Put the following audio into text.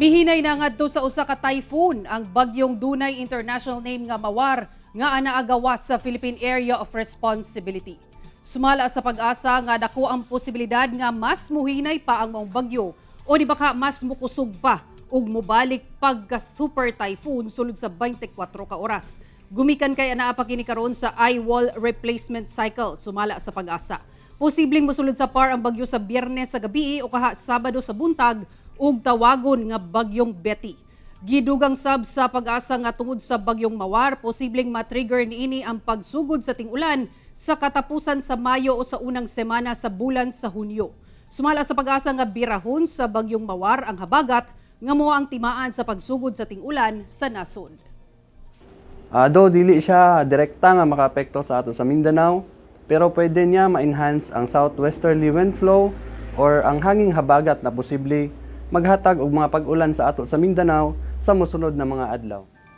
Mihinay na ngadto sa usa ka typhoon ang bagyong dunay international name nga Mawar nga naagawas sa Philippine Area of Responsibility. Sumala sa Pag-asa nga dako ang posibilidad nga mas muhinay pa ang maong bagyo o di baka mas mukusog pa ug mobalik pagka super typhoon sulod sa 24 ka oras. Gumikan kay anaa pa kini karon sa eye wall replacement cycle, sumala sa Pag-asa. Posibleng mosulod sa PAR ang bagyo sa Biyernes sa gabi o kaha Sabado sa buntag ug tawagon nga Bagyong Betty. Gidugang sab sa Pag-asa nga tungod sa Bagyong Mawar, posibleng matrigger niini ang pagsugod sa ting-ulan sa katapusan sa Mayo o sa unang semana sa bulan sa Hunyo. Sumala sa Pag-asa nga birahon sa Bagyong Mawar ang habagat nga mao ang timaan sa pagsugod sa ting-ulan sa nasod. Do dili siya direkta nga makaapekto sa ato sa Mindanao, pero pwede niya ma-enhance ang southwesterly wind flow or ang hanging habagat na posible maghatag og mga pag-ulan sa ato sa Mindanao sa mosunod na mga adlaw.